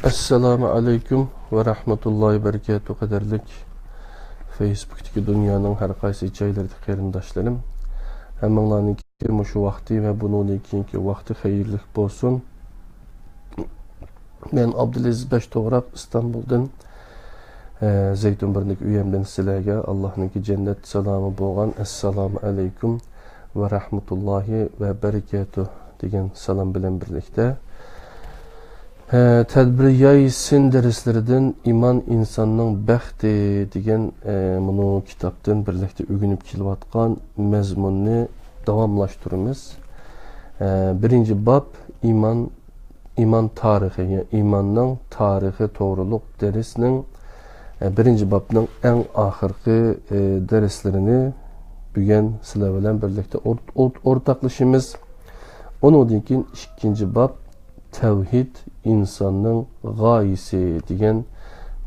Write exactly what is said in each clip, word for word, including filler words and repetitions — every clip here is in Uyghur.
ئەسسالامۇ ئەلەيكۇم ۋە رەھمەتۇللاھى ۋە بەرىكاتۇھ، قەدىرلىك فەيسبۇكتىكى دۇنيانىڭ ھەر قايسى جايلىرىدىكى قېرىنداشلىرىم. ھەممىڭلارنىڭكى مۇشۇ ۋاقتى ۋە بۇنىڭدىن كېيىنكى ۋاقتى خەيرلىك بولسۇن. مەن ئابدۇلئەزىز بەشتوغراق ئىستانبۇلدىن، ئە، زەيتۇنبۇرنىدىكى ئۆيەمدىن سىلەرگە ئاللاھنىڭكى جەننەت سالامى بولغان ئەسسالامۇ ئەلەيكۇم ۋە رەھمەتۇللاھى ۋە بەرىكاتۇھ دېگەن سالام بىلەن بىرلىكتە، ھە، تەدبىر يايسىن دەرسلىرىدىن ئىمان ئىنساننىڭ بەختى دېگەن، ھە، مۇنۇ كىتابتىن بىرلىكتە ئۆگىنىپ كېلىۋاتقان مەزمۇننى داۋاملاشتۇرىمىز. ھە، بىرىنچى باب ئىمان، ئىمان تارىخى، يا ئىماننىڭ تارىخى توغرۇلۇق دەرسنىڭ، ھە، بىرىنچى بابنىڭ ئەڭ ئاخىرقى، ھە، دەرسلىرىنى بۈگۈن سىلەر بىلەن بىرلىكتە ئورت-، ئورت-، ئورتاقلىشىمىز. ئۇنىڭدىن كېيىن ئىككىنچى باب، تەۋھىد ئىنساننىڭ غايىسى دېگەن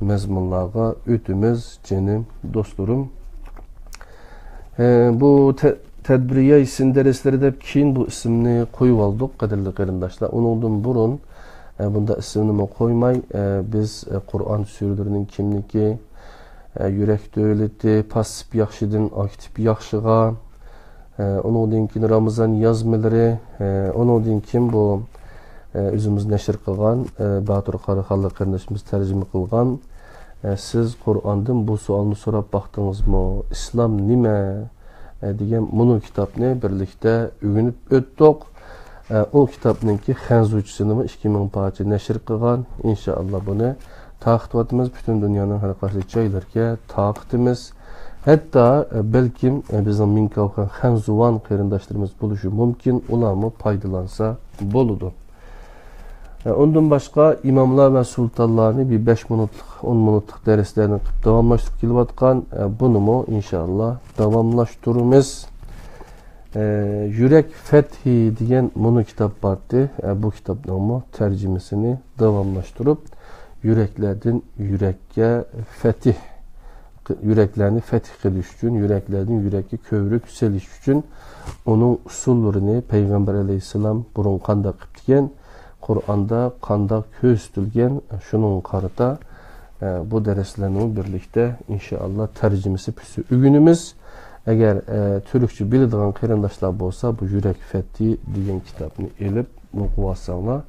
مەزمۇنلارغا ئۆتىمىز، جېنىم دوستلىرىم. ئە، بۇ تە-، تەدبىر يايسىن دەرسلىرى دەپ كېيىن بۇ ئىسىمنى قويۇۋالدۇق، قەدىرلىك قېرىنداشلار. ئۇنىڭدىن بۇرۇن، ئە، بۇنداق ئىسىمنىمۇ قويماي، ئە، بىز، ئە، قۇرئان سۈرىلىرىنىڭ كىملىكى، ئە، يۈرەك دۆلىتى، پاسسىپ ياخشىدىن ئاكتىپ ياخشىغا، ئە، ئۇنىڭدىن كېيىن رامىزان يازمىلىرى، ئە، ئۇنىڭدىن كېيىن بۇ، ئە، ئۆزىمىز نەشر قىلغان، ئە، باتۇر قاراخانلىق قېرىندىشىمىز تەرجىمە قىلغان، ئە، سىز قۇرئاندىن بۇ سوئالنى سوراپ باقتىڭىزمۇ؟ ئىسلام نېمە؟ ئە، دېگەن مۇنۇ كىتابنى بىرلىكتە ئۆگىنىپ ئۆتتۇق. ئە، ئۇ كىتابنىڭكى خەنزۇچىسىنىمۇ ئىككى مىڭ پارچە نەشر قىلغان. ئىنشائاللا بۇنى تارقىتىۋاتىمىز. پۈتۈن دۇنيانىڭ ھەر قايسى جايلىرىغا تارقىتىمىز. ھەتتا، ئە، بەلكىم، ئە، بىزنىڭ مىڭكاۋخەن خەنزۇۋان قېرىنداشلىرىمىز بولۇشى مۇمكىن. ئۇلارمۇ پايدىلانسا بولىدۇ. ئە، ئۇندىن باشقا ئىماملار ۋە سۇلتانلارنى بىر بەش مىنۇتلۇق، ئون مىنۇتلۇق دەرسلەرنى قىلىپ داۋاملاشتۇرۇپ كېلىۋاتقان، ئە، بۇنىمۇ ئىنشائاللا داۋاملاشتۇرىمىز. ئە، يۈرەك فەتھى دېگەن مۇنۇ كىتاب بارتى. ئە، بۇ كىتابنىڭمۇ تەرجىمىسىنى داۋاملاشتۇرۇپ، يۈرەكلەردىن يۈرەككە فەتھ، يۈرەكلەرنى فەتھ قىلىش ئۈچۈن، يۈرەكلەردىن يۈرەككە كۆۋرۈك سېلىش ئۈچۈن ئۇنىڭ ئۇسۇللىرىنى پەيغەمبەر ئەلەيھىسسالام بۇرۇن قانداق قىپتىكەن، قۇرئاندا قانداق كۆرسىتىلگەن، شۇنىڭغا قارىتا، ئە، بۇ دەرسلەرنىمۇ بىرلىكتە ئىنشائاللا تەرجىمىسى پۈتسە ئۆگىنىمىز. ئەگەر، ئە، تۈركچە بىلىدىغان قېرىنداشلار بولسا، بۇ يۈرەك فەتھى دېگەن كىتابنى ئېلىپ ئوقۇۋالساڭلار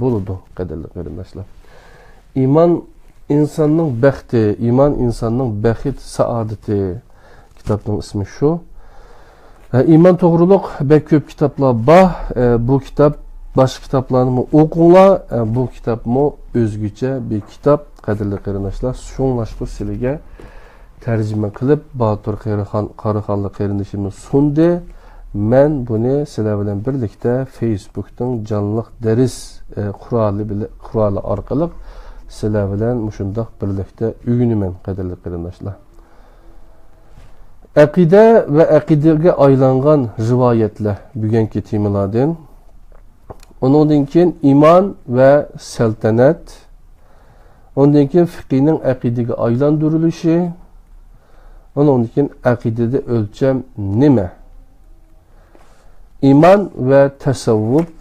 بولىدۇ، قەدىرلىك قېرىنداشلار. ئىمان ئىنساننىڭ بەختى، ئىمان ئىنساننىڭ بەخت سائادىتى. كىتابنىڭ ئىسمى شۇ. ئە، ئىمان توغرۇلۇق بەك كۆپ كىتابلار بار. ئە، بۇ كىتاب، باشقا كىتابلارنىمۇ ئوقۇڭلار. ئە، بۇ كىتابمۇ ئۆزگىچە بىر كىتاب، قەدىرلىك قېرىنداشلار. شۇڭلاشقا سىلىگە تەرجىمە قىلىپ، باتۇر قېرىخان-، قاراخانلىق قېرىندىشىمىز سۇندى. مەن بۇنى سىلەر بىلەن بىرلىكتە فەيسبۇكنىڭ جانلىق دەرس، ئە، قورالى بىلە-، قورالى ئارقىلىق سىلەر بىلەن مۇشۇنداق بىرلىكتە ئۆگىنىمەن، قەدىرلىك قېرىنداشلار. ئەقىدە ۋە ئەقىدىگە ئايلانغان رىۋايەتلەر بۈگۈنكى تېمىلاردىن. ئۇنىڭدىن كېيىن ئىمان ۋە سەلتەنەت. ئۇندىن كېيىن فىقىنىڭ ئەقىدىگە ئايلاندۇرۇلۇشى. ئۇنىڭدىن كېيىن ئەقىدىدە ئۆلچەم نېمە؟ ئىمان ۋە تەسەۋۋۇپ،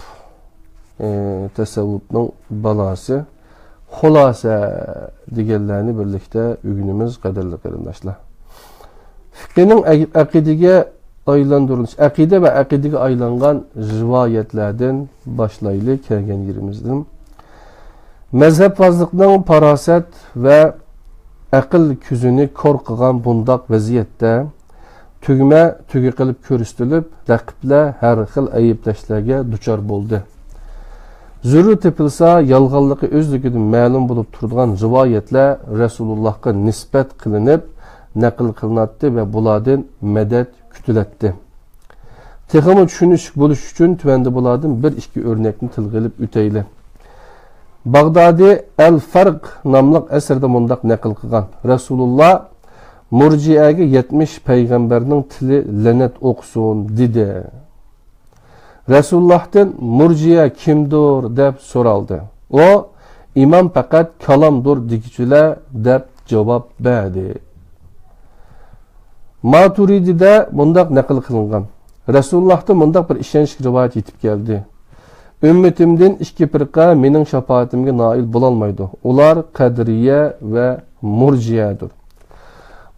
ئى، تەسەۋۋۇپنىڭ بالاسى، خۇلاسە دېگەنلەرنى بىرلىكتە ئۆگىنىمىز، قەدىرلىك قېرىنداشلار. فىقىنىڭ ئە-، ئەقىدىگە ئايلاندۇرۇلۇش، ئەقىدە ۋە ئەقىدىگە ئايلانغان رىۋايەتلەردىن باشلايلى، كەلگەن يېرىمىزدىن. مەزھەپۋازلىقنىڭ پاراسەت ۋە ئەقىل كۆزىنى كور قىلغان بۇنداق ۋەزىيەتتە، تۈگمە تۈگى قىلىپ كۆرسىتىلىپ، رەقىبلەر ھەر خىل ئەيىبلەشلەرگە دۇچار بولدى. زۆرۈر تېپىلسا، يالغانلىقى ئۆزلۈكىدىن مەلۇم بولۇپ تۇرىدىغان رىۋايەتلەر رەسۇلۇللاھقا نىسبەت قىلىنىپ، نەقىل قىلىناتتى ۋە بۇلاردىن مەدەت كۈتۈلەتتى. تېخىمۇ چۈشىنىشلىك بولۇش ئۈچۈن تۆۋەندە بۇلاردىن بىر ئىككى ئۆرنەكنى تىلغا ئېلىپ ئۆتەيلى. باغدادى ئەل فەرق ناملىق ئەسىرىدە مۇنداق نەقىل قىلغان: رەسۇلۇللا مۇرجىئەگە يەتمىش پەيغەمبەرنىڭ تىلى لەنەت ئوقۇسۇن دېدى. رەسۇلۇللاھتىن مۇرجىئە كىمدۇر دەپ سورالدى. ئۇ ئىمان پەقەت كالامدۇر دېگۈچىلەر دەپ جاۋاب بەردى. ماتۇرىدىدە مۇنداق نەقىل قىلىنغان: رەسۇلۇللاھتىن مۇنداق بىر ئىشەنچلىك رىۋايەت يېتىپ كەلدى. ئۈممىتىمدىن ئىككى پىرقە مېنىڭ شاپائىتىمگە نائىل بولالمايدۇ. ئۇلار قەدرىيە ۋە مۇرجىئەدۇر.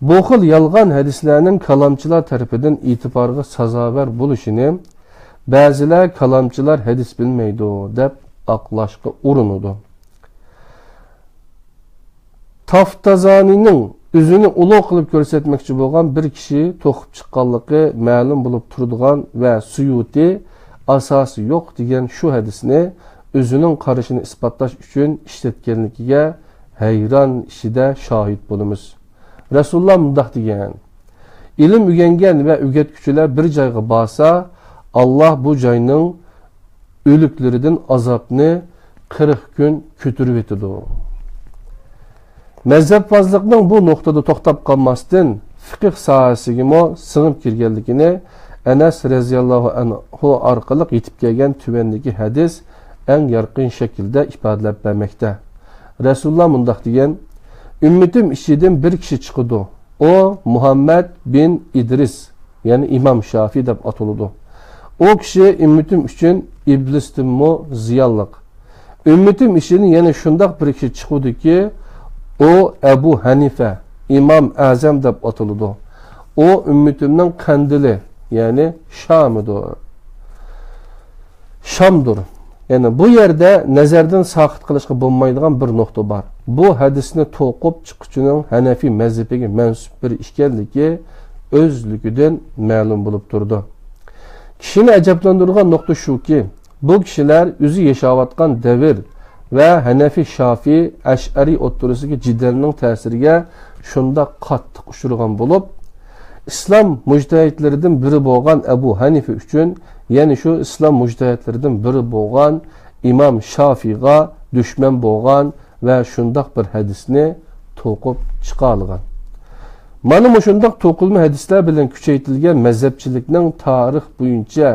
بۇ خىل يالغان ھەدىسلەرنىڭ كالامچىلار تەرىپىدىن ئېتىبارغا سازاۋەر بولۇشىنى بەزىلەر كالامچىلار ھەدىس بىلمەيدۇ دەپ ئاقلاشقا ئۇرۇنىدۇ. تافتازانىنىڭ ئۆزىنى ئۇلۇغ قىلىپ كۆرسەتمەكچى بولغان بىر كىشى توقۇپ چىققانلىقى مەلۇم بولۇپ تۇرىدىغان ۋە سۇيۇتى ئاساسى يوق دېگەن شۇ ھەدىسنى ئۆزىنىڭ قارىشىنى ئىسپاتلاش ئۈچۈن ئىشلەتكەنلىكىگە ھەيران ئىچىدە شاھىت بولىمىز. رەسۇلۇللا مۇنداق دېگەن: ئىلىم ئۆگەنگەن ۋە ئۆگەتكۈچىلەر بىر جايغا بارسا، ئاللا بۇ جاينىڭ ئۆلۈكلىرىدىن ئازابنى قىرىق كۈن كۆتۈرۈۋېتىدۇ. مەزھەپۋازلىقنىڭ بۇ نۇقتىدا توختاپ قالماستىن، فىقىھ ساھەسىگىمۇ سىڭىپ كىرگەنلىكىنى ئەنەس رەزىياللاھۇ ئەنھۇ ئارقىلىق يېتىپ كەلگەن تۆۋەندىكى ھەدىس ئەڭ يارقىن شەكىلدە ئىپادىلەپ بەرمەكتە. رەسۇلۇللا مۇنداق دېگەن: ئۈممىتىم ئىچىدىن بىر كىشى چىقىدۇ. ئۇ مۇھەممەد بىن ئىدرىس، يەنى ئىمام شافىي دەپ ئاتىلىدۇ. ئۇ كىشى ئۈممىتىم ئۈچۈن ئىبلىستىنمۇ زىيانلىق. ئۈممىتىم ئىچىدىن يەنە شۇنداق بىر كىشى چىقىدۇكى، ئۇ ئەبۇ ھەنىفە، ئىمام ئەزەم دەپ ئاتىلىدۇ. ئۇ ئۈممىتىمنىڭ قەندىلى، يەنى شامىدۇر. شامدۇر. يەنى بۇ يەردە نەزەردىن ساقىت قىلىشقا بولمايدىغان بىر نۇقتا بار. بۇ ھەدىسنى توقۇپ چىققۇچىنىڭ ھەنەفىي مەزھىپىگە مەنسۇپ بىر ئىكەنلىكى ئۆزلۈكىدىن مەلۇم بولۇپ تۇرىدۇ. كىشىنى ئەجەبلەندۈرىدىغان نۇقتا شۇكى، بۇ كىشىلەر ئۆزى ياشاۋاتقان دەۋر ۋە ھەنەفىي، شافىي، ئەشئەرىي ئوتتۇرىسىدىكى جېدەلنىڭ تەسىرىگە شۇنداق قاتتىق ئۇچرىغان بولۇپ، ئىسلام مۇجتەھىدلىرىدىن بىرى بولغان ئەبۇ ھەنىفە ئۈچۈن، يەنە شۇ ئىسلام مۇجتەھىدلىرىدىن بىرى بولغان ئىمام شافىيغا دۈشمەن بولغان ۋە شۇنداق بىر ھەدىسنى توقۇپ چىقالىغان. مانا مۇشۇنداق توقۇلما ھەدىسلەر بىلەن كۈچەيتىلگەن مەزھەپچىلىكنىڭ تارىخ بويىچە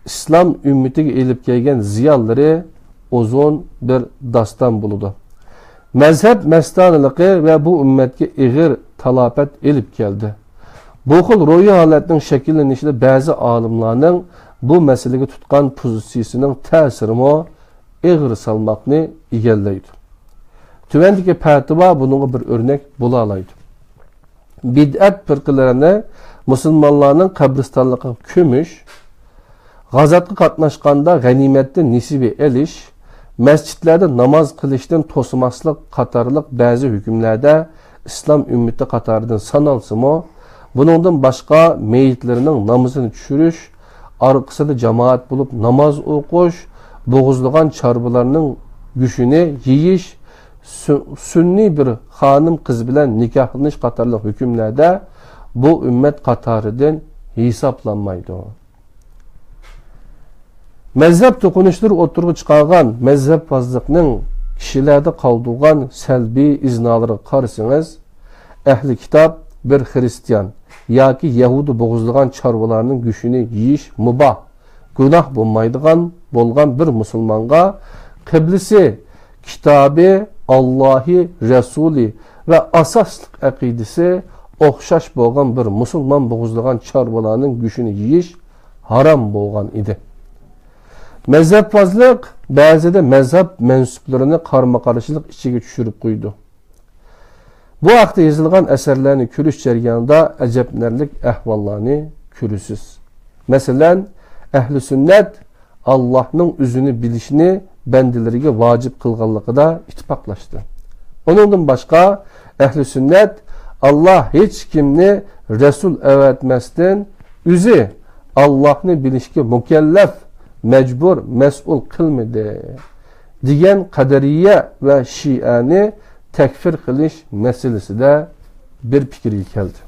ئىسلام ئۈممىتىگە ئېلىپ كەلگەن زىيانلىرى ئۇزۇن بىر داستان بولىدۇ. مەزھەپ مەستانىلىقى ۋە بۇ ئۈممەتكە ئېغىر تالاپەت ئېلىپ كەلدى. بۇ خىل روھىي ھالەتنىڭ شەكىللىنىشىدە بەزى ئالىملارنىڭ بۇ مەسىلىگە تۇتقان پوزىتسىيىسىنىڭ تەسىرىمۇ ئېغىر سالماقنى ئىگىلەيدۇ. تۆۋەندىكى پەتىۋا بۇنىڭغا بىر ئۆرنەك بولالايدۇ. بىدئەت پىرقىلىرىنى مۇسۇلمانلارنىڭ قەبرىستانلىقىغا كۆمۈش، غازاتقا قاتناشقاندا غەنىيمەتتىن نېسىۋە ئېلىش، مەسچىتلەردە ناماز قىلىشتىن توسماسلىق قاتارلىق بەزى ھۆكۈملەردە ئىسلام ئۈممىتى قاتارىدىن سانالسىمۇ، بۇنىڭدىن باشقا مېيىتلىرىنىڭ نامىزىنى چۈشۈرۈش، ئارقىسىدا جامائەت بولۇپ ناماز ئوقۇش، بوغۇزلىغان چارۋىلارنىڭ گۆشىنى يېيىش، سۈ-، سۈننىي بىر خانىم قىز بىلەن نىكاھلىنىش قاتارلىق ھۆكۈملەردە بۇ ئۈممەت قاتارىدىن ھېسابلانمايدۇ. مەزھەپ توقۇنۇشلىرى ئوتتۇرىغا چىقارغان مەزھەپۋازلىقنىڭ كىشىلەردە قالدۇرغان سەلبىي ئىزنالىرىغا قارىسىڭىز، ئەھلى كىتاب بىر خىرىستىيان ياكى يەھۇدىي بوغۇزلىغان چارۋىلارنىڭ گۆشىنى يېيىش مۇباھ، گۇناھ بولمايدىغان بولغان بىر مۇسۇلمانغا قىبلىسى، كىتابى، ئاللاھى، رەسۇلى ۋە ئاساسلىق ئەقىدىسى ئوخشاش بولغان بىر مۇسۇلمان بوغۇزلىغان چارۋىلارنىڭ گۆشىنى يېيىش ھارام بولغان ئىدى. مەزھەپۋازلىق بەزىدە مەزھەپ مەنسۇپلىرىنى قارىمۇقارشىلىق ئىچىگە چۈشۈرۈپ قويىدۇ. بۇ ھەقتە يېزىلغان ئەسەرلەرنى كۆرۈش جەريانىدا ئەجەبلىنەرلىك ئەھۋاللارنى كۆرىسىز. مەسىلەن، ئەھلى سۈننەت ئاللاھنىڭ ئۆزىنى بىلىشنى بەندىلىرىگە ۋاجىپ قىلغانلىقىدا ئىتتىپاقلاشتى. ئۇنىڭدىن باشقا، ئەھلى سۈننەت ئاللاھ ھېچ كىمنى رەسۇل ئەۋەتمەستىن ئۆزى ئاللاھنى بىلىشكە مۇكەللەپ، مەجبۇر، مەسئۇل قىلمىدى، دېگەن قەدەرىيە ۋە شىئەنى تەكفىر قىلىش مەسىلىسىدە بىر پىكىرگە كەلدى.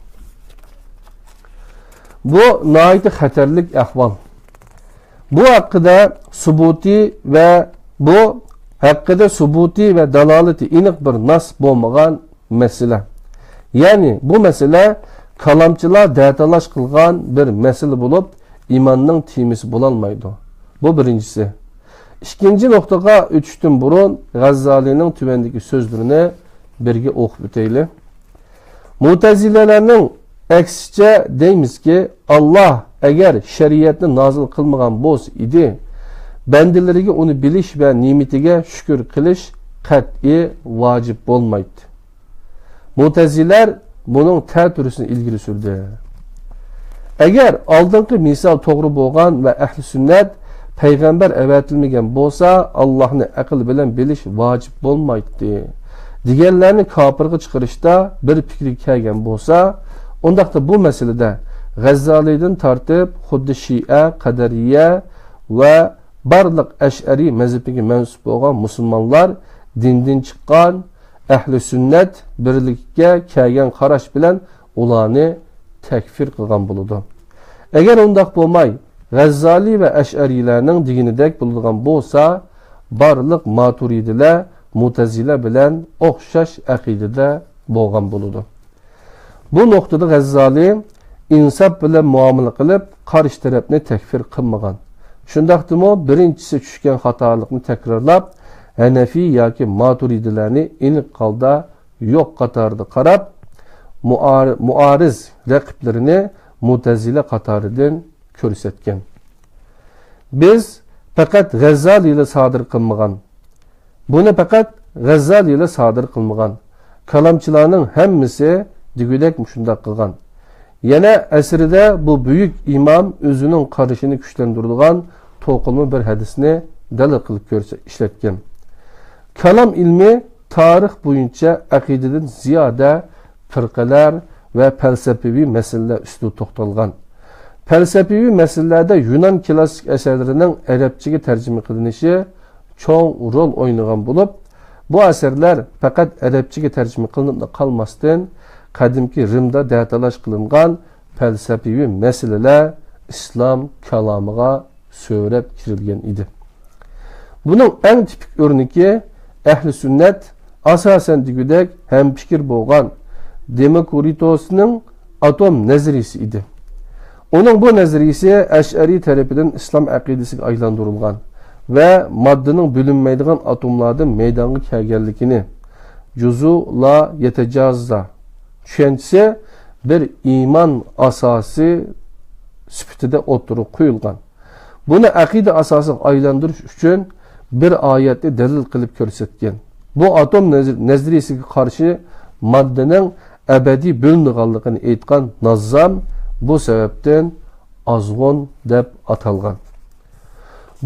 بۇ ناھايىتى خەتەرلىك ئەھۋال. بۇ ھەققىدە سۇبۇتى ۋە بۇ ھەققىدە سۇبۇتى ۋە دالالىتى ئېنىق بىر ناس بولمىغان مەسىلە. يەنى بۇ مەسىلە كالامچىلار دەتالاش قىلغان بىر مەسىلە بولۇپ، ئىماننىڭ تېمىسى بولالمايدۇ. بۇ بىرىنچىسى. ئىككىنچى نۇقتىغا ئۆتۈشتىن بۇرۇن غەززالىنىڭ تۆۋەندىكى سۆزلىرىنى بىرگە ئوقۇپ ئۆتەيلى. مۇتەزىلەلەرنىڭ ئەكسىچە دەيمىزكى، ئاللاھ ئەگەر شەرىئەتنى نازىل قىلمىغان بولسا ئىدى، بەندىلىرىگە ئۇنى بىلىش ۋە نېمىتىگە شۈكۈر قىلىش قەتئىي ۋاجىپ بولمايتتى. مۇتەزىلەر بۇنىڭ تەتۈرىسىنى ئىلگىرى سۈردى. ئەگەر ئالدىنقى مىسال توغرا بولغان ۋە ئەھلى سۈننەت پەيغەمبەر ئەۋەتىلمىگەن بولسا، ئاللاھنى ئەقىل بىلەن بىلىش ۋاجىپ بولمايتتى دېگەنلەرنى كاپىرغا چىقىرىشتا بىر پىكىرگە كەلگەن بولسا، ئۇنداقتا بۇ مەسىلىدە غەززالىدىن تارتىپ خۇددى شىئە، قەدەرىيە ۋە بارلىق ئەشئەرىي مەزھىپىگە مەنسۇپ بولغان مۇسۇلمانلار دىندىن چىققان، ئەھلى سۈننەت بىرلىككە كەلگەن قاراش بىلەن ئۇلارنى تەكفىر قىلغان بولىدۇ. ئەگەر ئۇنداق بولماي، غەززالى ۋە ئەشئەرىيلەرنىڭ دېگىنىدەك بولىدىغان بولسا، بارلىق ماتۇرىدىلەر مۇتەزىلە بىلەن ئوخشاش ئەقىدىدە بولغان بولىدۇ. بۇ نۇقتىدا غەززالى ئىنساپ بىلەن مۇئامىلە قىلىپ، قارشى تەرەپنى تەكفىر قىلمىغان. شۇنداقتىمۇ بىرىنچىسى چۈشكەن خاتالىقنى تەكرارلاپ، ھەنەفىي ياكى ماتۇرىدىلەرنى ئېنىق ھالدا يوق قاتارىدا قاراپ، مۇئار-، مۇئارىز رەقىبلىرىنى مۇتەزىلە قاتارىدىن كۆرسەتكەن. بىز پەقەت غەززالىلا سادىر قىلمىغان. بۇنى پەقەت غەززالىلا سادىر قىلمىغان. كالامچىلارنىڭ ھەممىسى دېگۈدەك مۇشۇنداق قىلغان. يەنە ئەسىرىدە بۇ بۈيۈك ئىمام ئۆزىنىڭ قارىشىنى كۈچلەندۈرىدىغان توقۇلما بىر ھەدىسنى دەلىل قىلىپ كۆرسە-، ئىشلەتكەن. كالام ئىلمى تارىخ بويىچە ئەقىدىدىن زىيادە پىرقىلەر ۋە پەلسەپىۋى مەسىلىلەر ئۈستىدە توختالغان. پەلسەپىۋى مەسىلىلەردە يۇنان كلاسسىك ئەسەرلىرىنىڭ ئەرەبچىگە تەرجىمە قىلىنىشى چوڭ رول ئوينىغان بولۇپ، بۇ ئەسەرلەر پەقەت ئەرەبچىگە تەرجىمە قىلىنىپلا قالماستىن، قەدىمكى رىمدا دەتالاش قىلىنغان پەلسەپىۋى مەسىلىلەر ئىسلام كالامىغا سۆرەپ كىرىلگەن ئىدى. بۇنىڭ ئەڭ تىپىك ئۆرنىكى ئەھلى سۈننەت ئاساسەن دېگۈدەك ھەمپىكىر بولغان دېموكرىتوسنىڭ ئاتوم نەزەرىيىسى ئىدى. ئۇنىڭ بۇ نەزەرىيىسى ئەشئەرىي تەرىپىدىن ئىسلام ئەقىدىسىگە ئايلاندۇرۇلغان ۋە ماددىنىڭ بۆلۈنمەيدىغان ئاتوملاردىن مەيدانغا كەلگەنلىكىنى، جۇزۇ لا يەتەجاززا چۈشەنچىسى بىر ئىمان ئاساسى سۈپىتىدە ئوتتۇرىغا قويۇلغان. بۇنى ئەقىدە ئاساسىغا ئايلاندۇرۇش ئۈچۈن بىر ئايەتنى دەلىل قىلىپ كۆرسەتكەن. بۇ ئاتوم نەز-، نەزەرىيىسىگە قارشى ماددىنىڭ ئەبەدىي بۆلۈنىدىغانلىقىنى ئېيتقان ناززام بۇ سەۋەبتىن ئازغۇن دەپ ئاتالغان.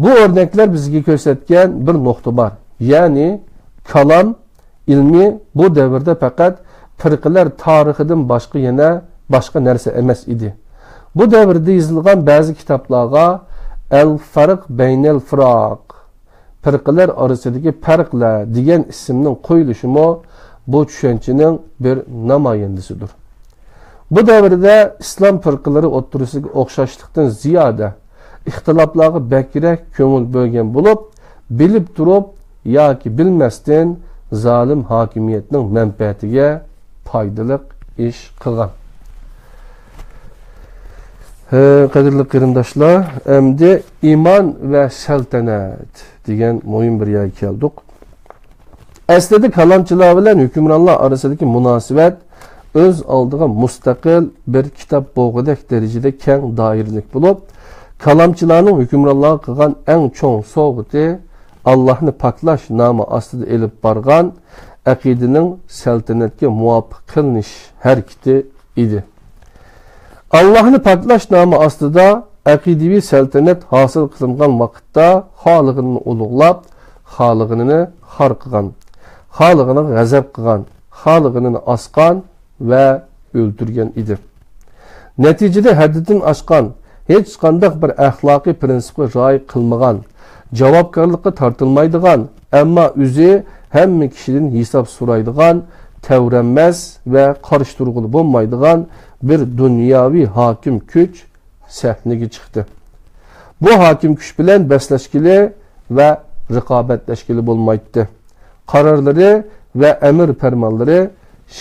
بۇ ئۆرنەكلەر بىزگە كۆرسەتكەن بىر نۇقتا بار. يەنى كالام ئىلمى بۇ دەۋردە پەقەت پىرقىلەر تارىخىدىن باشقا يەنە باشقا نەرسە ئەمەس ئىدى. بۇ دەۋردە يېزىلغان بەزى كىتابلارغا ئەل فەرق بەينەل فىراق، پىرقىلەر ئارىسىدىكى پەرقلەر دېگەن ئىسىمنىڭ قويۇلۇشىمۇ بۇ چۈشەنچىنىڭ بىر نامايەندىسىدۇر. بۇ دەۋردە ئىسلام پىرقىلىرى ئوتتۇرىسىدىكى ئوخشاشلىقتىن زىيادە ئىختىلاپلارغا بەكرەك كۆڭۈل بۆلگەن بولۇپ، بىلىپ تۇرۇپ ياكى بىلمەستىن زالىم ھاكىمىيەتنىڭ مەنپەئەتىگە پايدىلىق ئىش قىلغان. ھە، قەدىرلىك قېرىنداشلار، ئەمدى ئىمان ۋە سەلتەنەت دېگەن مۇھىم بىر يەرگە كەلدۇق. ئەسلىدە كالامچىلار بىلەن ھۆكۈمرانلار ئارىسىدىكى مۇناسىۋەت ئۆز ئالدىغا مۇستەقىل بىر كىتاب بولغۇدەك دەرىجىدە كەڭ دائىرىلىك بولۇپ، كالامچىلارنىڭ ھۆكۈمرانلارغا قىلغان ئەڭ چوڭ سوۋغىتى ئاللاھنى پاكلاش نامى ئاستىدا ئېلىپ بارغان ئەقىدىنىڭ سەلتەنەتكە مۇۋاپىق قىلىنىش ھەرىكىتى ئىدى. ئاللاھنى پاكلاش نامى ئاستىدا ئەقىدىۋى سەلتەنەت ھاسىل قىلىنغان ۋاقىتتا خالىغىنىنى ئۇلۇغلاپ، خالىغىنىنى خار قىلغان، خالىغىنىغا غەزەپ قىلغان، خالىغىنىنى ئاسقان ۋە ئۆلتۈرگەن ئىدى. نەتىجىدە ھەددىدىن ئاشقان، ھېچقانداق بىر ئەخلاقىي پىرىنسىپقا رىئايە قىلمىغان، جاۋابكارلىققا تارتىلمايدىغان، ئەمما ئۆزى ھەممە كىشىدىن ھېساب سورايدىغان، تەۋرەنمەس ۋە قارشى تۇرغىلى بولمايدىغان بىر دۇنياۋى ھاكىم كۈچ سەھنىگە چىقتى. بۇ ھاكىم كۈچ بىلەن بەسلەشكىلى ۋە رىقابەتلەشكىلى بولمايتتى. قارارلىرى ۋە ئەمىر پەرمانلىرى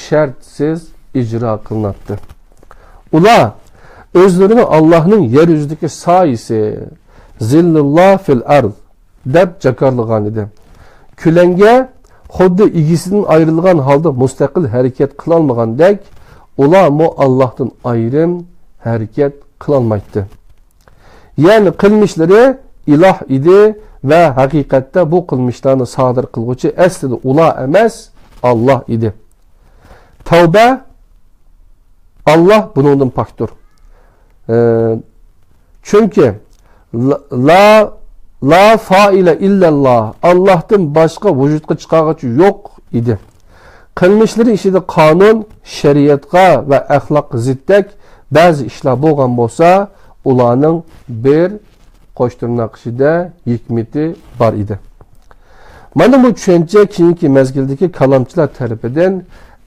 شەرتسىز ئىجرا قىلىناتتى. ئۇلار ئۆزلىرىنى ئاللاھنىڭ يەر يۈزىدىكى سايىسى، زىللۇللا فىل ئەرز، دەپ جاكارلىغانىدى. كۆلەڭگە خۇددى ئىگىسىدىن ئايرىلغان ھالدا مۇستەقىل ھەرىكەت قىلالمىغاندەك، ئۇلارمۇ ئاللاھتىن ئايرىم ھەرىكەت قىلالمايتتى. يەنى قىلمىشلىرى ئىلاھ ئىدى ۋە ھەقىقەتتە بۇ قىلمىشلارنى سادىر قىلغۇچى ئەسلىدە ئۇلار ئەمەس، ئاللاھ ئىدى. تەۋبە، ئاللاھ بۇنىڭدىن پاكتۇر. ئە، چۈنكى لا، لا، لا فائىلە ئىللەللاھ، ئاللاھتىن باشقا ۋۇجۇدقا چىقارغۇچى يوق ئىدى. قىلمىشلىرى ئىچىدە قانۇن، شەرىئەتقە ۋە ئەخلاققا زىتتەك بەزى ئىشلار بولغان بولسا، ئۇلارنىڭ بىر قوش تىرناق ئىچىدە ھېكمىتى بار ئىدى. مانا بۇ چۈشەنچە كېيىنكى مەزگىلدىكى كالامچىلار تەرىپىدىن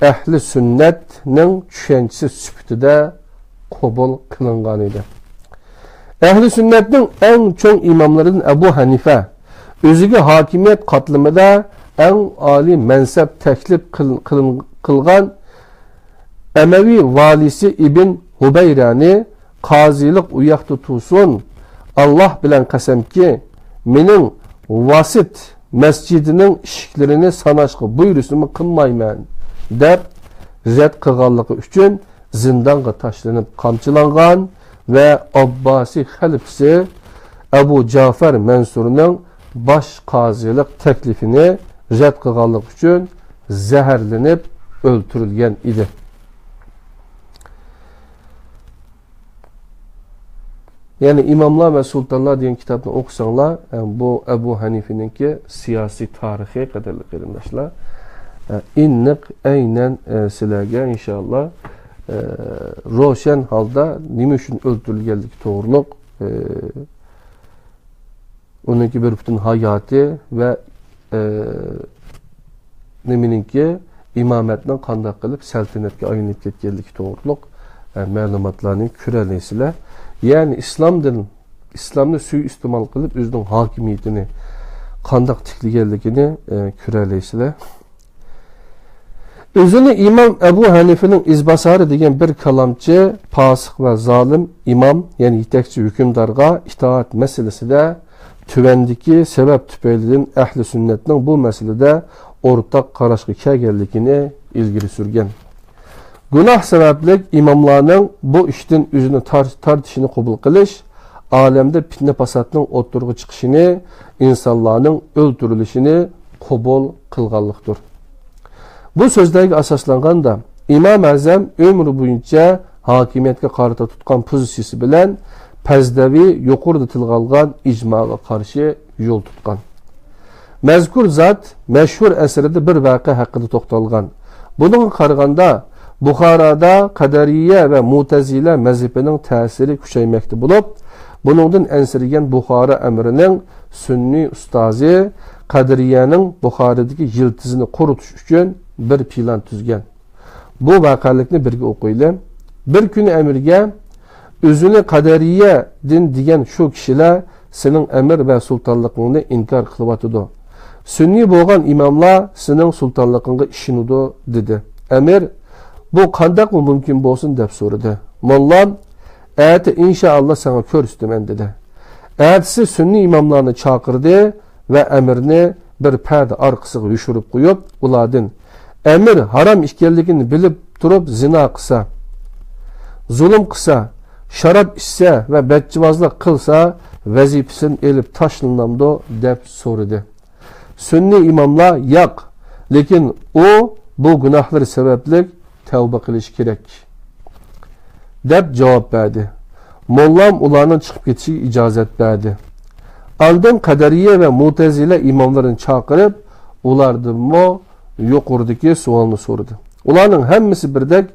ئەھلى سۈننەتنىڭ چۈشەنچىسى سۈپىتىدە قوبۇل قىلىنغان ئىدى. ئەھلى سۈننەتنىڭ ئەڭ چوڭ ئىماملىرىدىن ئەبۇ ھەنىفە ئۆزىگە ھاكىمىيەت قاتلىمىدا ئەڭ ئالىي مەنسەپ تەكلىپ قىل-، قىلىن-، قىلغان ئەمەۋى ۋالىسى ئىبن ھۇبەيرەنى قازىلىق ئۇ ياقتا تۇرسۇن، ئاللاھ بىلەن قەسەمكى، مېنىڭ ۋاسىت مەسچىتىنىڭ ئىشىكلىرىنى ساناشقا بۇيرۇسىمۇ قىلمايمەن، دەپ رەت قىلغانلىقى ئۈچۈن زىندانغا تاشلىنىپ قامچىلانغان ۋە ئابباسىي خەلىپىسى ئەبۇ جەفەر مەنسۇرنىڭ باش قازىلىق تەكلىپىنى رەت قىلغانلىقى ئۈچۈن زەھەرلىنىپ ئۆلتۈرۈلگەن ئىدى. يەنى ئىماملار ۋە سۇلتانلار دېگەن كىتابنى ئوقۇساڭلار، ئە، بۇ ئەبۇ ھەنىفىنىڭكى سىياسىي تارىخى، قەدىرلىك قېرىنداشلار، ئە، ئېنىق، ئەينەن، ئە، سىلەرگە ئىنشائاللا، ئە، روشەن ھالدا نېمە ئۈچۈن ئۆلتۈرۈلگەنلىكى توغرۇلۇق، ئە، ئۇنىڭكى بىر پۈتۈن ھاياتى ۋە، ئە، نېمىنىڭكى، ئىمامەتنىڭ قانداق قىلىپ سەلتەنەتكە ئايلىنىپ كەتكەنلىكى توغرۇلۇق، ئە، مەلۇماتلارنى كۆرەلەيسىلەر. يەنى ئىسلامدىن، ئىسلامنى سۇيىئىستېمال قىلىپ ئۆزىنىڭ ھاكىمىيىتىنى قانداق تىكلىگەنلىكىنى، ئە، كۆرەلەيسىلەر. ئۆزىنى ئىمام ئەبۇ ھەنىفىنىڭ ئىزباسارى دېگەن بىر كالامچى پاسىق ۋە زالىم ئىمام، يەنى يېتەكچى ھۆكۈمدارغا ئىتائەت مەسىلىسىدە تۆۋەندىكى سەۋەب تۈپەيلىدىن ئەھلى سۈننەتنىڭ بۇ مەسىلىدە ئورتاق قاراشقا كەلگەنلىكىنى ئىلگىرى سۈرگەن. گۇناھ سەۋەبلىك ئىماملارنىڭ بۇ ئىشتىن ئۆزىنى تار-، تارتىشىنى قوبۇل قىلىش ئالەمدە پىتنە-پاساتنىڭ ئوتتۇرىغا چىقىشىنى، ئىنسانلارنىڭ ئۆلتۈرۈلۈشىنى قوبۇل قىلغانلىقتۇر. بۇ سۆزلەرگە ئاساسلانغاندا، ئىمام ئەزەم ئۆمرى بويىچە ھاكىمىيەتكە قارىتا تۇتقان پوزىتسىيىسى بىلەن پەزدەۋى يۇقىرىدا تىلغا ئالغان ئىجماغا قارشى يول تۇتقان. مەزكۇر زات مەشھۇر ئەسىرىدە بىر ۋەقە ھەققىدە توختالغان. بۇنىڭغا قارىغاندا، بۇخارادا قەدەرىيە ۋە مۇتەزىلە مەزھىپىنىڭ تەسىرى كۈچەيمەكتە بولۇپ، بۇنىڭدىن ئەنسىرىگەن بۇخارا ئەمىرىنىڭ سۈننىي ئۇستازى قەدىرىيەنىڭ بۇخارادىكى يىلتىزىنى قۇرۇتۇش ئۈچۈن بىر پىلان تۈزگەن. بۇ ۋەقەلىكنى بىرگە ئوقۇيلى. بىر كۈنى ئەمىرگە، ئۆزىنى قەدەرىيە دىن دېگەن شۇ كىشىلەر سېنىڭ ئەمىر ۋە سۇلتانلىقىڭنى ئىنكار قىلىۋاتىدۇ. سۈننىي بولغان ئىماملار سېنىڭ سۇلتانلىقىڭغا ئىشىنىدۇ، دېدى. ئەمىر، بۇ قانداقمۇ مۇمكىن بولسۇن، دەپ سورىدى. موللام، ئەتە ئىنشائاللا ساڭا كۆرسىتىمەن، دېدى. ئەتىسى سۈننىي ئىماملارنى چاقىردى ۋە ئەمىرنى بىر پەردە ئارقىسىغا يوشۇرۇپ قويۇپ، ئۇلاردىن، ئەمىر ھارام ئىكەنلىكىنى بىلىپ تۇرۇپ زىنا قىلسا، زۇلۇم قىلسا، شاراب ئىچسە ۋە بەتچىۋازلىق قىلسا، ۋەزىپىسىدىن ئېلىپ تاشلىنامدۇ؟ دەپ سورىدى. سۈننىي ئىماملار، ياق، لېكىن ئۇ بۇ گۇناھلىرى سەۋەبلىك تەۋبە قىلىشى كېرەك، دەپ جاۋاب بەردى. موللام ئۇلارنىڭ چىقىپ كېتىشىگە ئىجازەت بەردى. ئاندىن قەدەرىيە ۋە مۇتەزىلە ئىماملىرىنى چاقىرىپ، ئۇلاردىنمۇ يۇقىرىدىكى سوئالنى سورىدى. ئۇلارنىڭ ھەممىسى بىردەك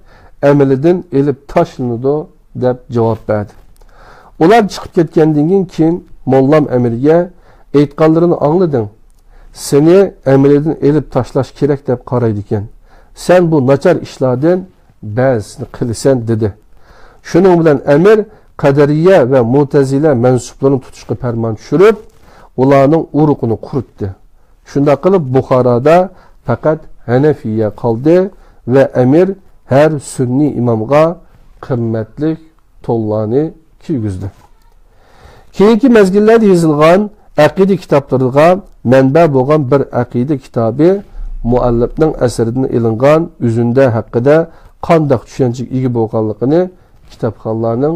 ئەمىلىدىن ئېلىپ تاشلىنىدۇ، دەپ جاۋاب بەردى. ئۇلار چىقىپ كەتكەندىن كېيىن، كېيىن موللام ئەمىرگە، ئېيتقانلىرىنى ئاڭلىدىڭ. سېنى ئەمىلىدىن ئېلىپ تاشلاش كېرەك دەپ قارايدىكەن. سەن بۇ ناچار ئىشلاردىن بەزىسىنى قىلىسەن، دېدى. شۇنىڭ بىلەن ئەمىر قەدەرىيە ۋە مۇتەزىلە مەنسۇپلىرىنى تۇتۇشقا پەرمان چۈشۈرۈپ، ئۇلارنىڭ ئۇرۇقىنى قۇرۇتتى. شۇنداق قىلىپ، بۇخارادا پەقەت ھەنەفىيە قالدى ۋە ئەمىر ھەر سۈننىي ئىمامغا قىممەتلىك تونلارنى كىيگۈزدى. كېيىنكى مەزگىللەردە يېزىلغان ئەقىدە كىتابلىرىغا مەنبە بولغان بىر ئەقىدە كىتابى مۇئەللىپنىڭ ئەسىرىدىن ئېلىنغان ئۈزۈندە ھەققىدە قانداق چۈشەنچىگە ئىگە بولغانلىقىنى كىتابخانلارنىڭ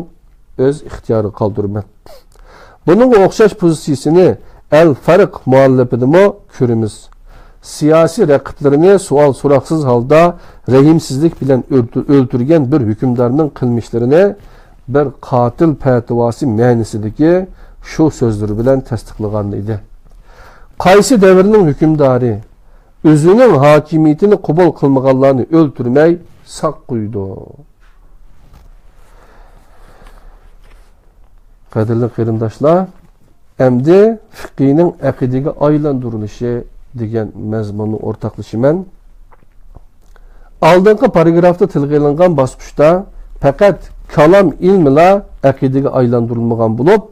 ئۆز ئىختىيارىغا قالدۇرىمەن. بۇنىڭغا ئوخشاش پوزىتسىيىسىنى ئەل فەرق مۇئەللىپىدىمۇ كۆرىمىز. سىياسىي رەقىبلىرىنى سوئال-سوراقسىز ھالدا رەھىمسىزلىك بىلەن ئۆلتۈ-، ئۆلتۈرگەن بىر ھۆكۈمدارنىڭ قىلمىشلىرىنى بىر قاتىل پەتىۋاسى مەنىسىدىكى شۇ سۆزلىرى بىلەن تەستىقلىغان ئىدى. قايسى دەۋرنىڭ ھۆكۈمدارى ئۆزىنىڭ ھاكىمىيىتىنى قوبۇل قىلمىغانلارنى ئۆلتۈرمەي ساق قويىدۇ؟ قەدىرلىك قېرىنداشلار، ئەمدى فىقىنىڭ ئەقىدىگە ئايلاندۇرۇلۇشى دېگەن مەزمۇننى ئورتاقلىشىمەن. ئالدىنقى پاراگرافتا تىلغا ئېلىنغان باسقۇچتا پەقەت كالام ئىلمىلا ئەقىدىگە ئايلاندۇرۇلمىغان بولۇپ،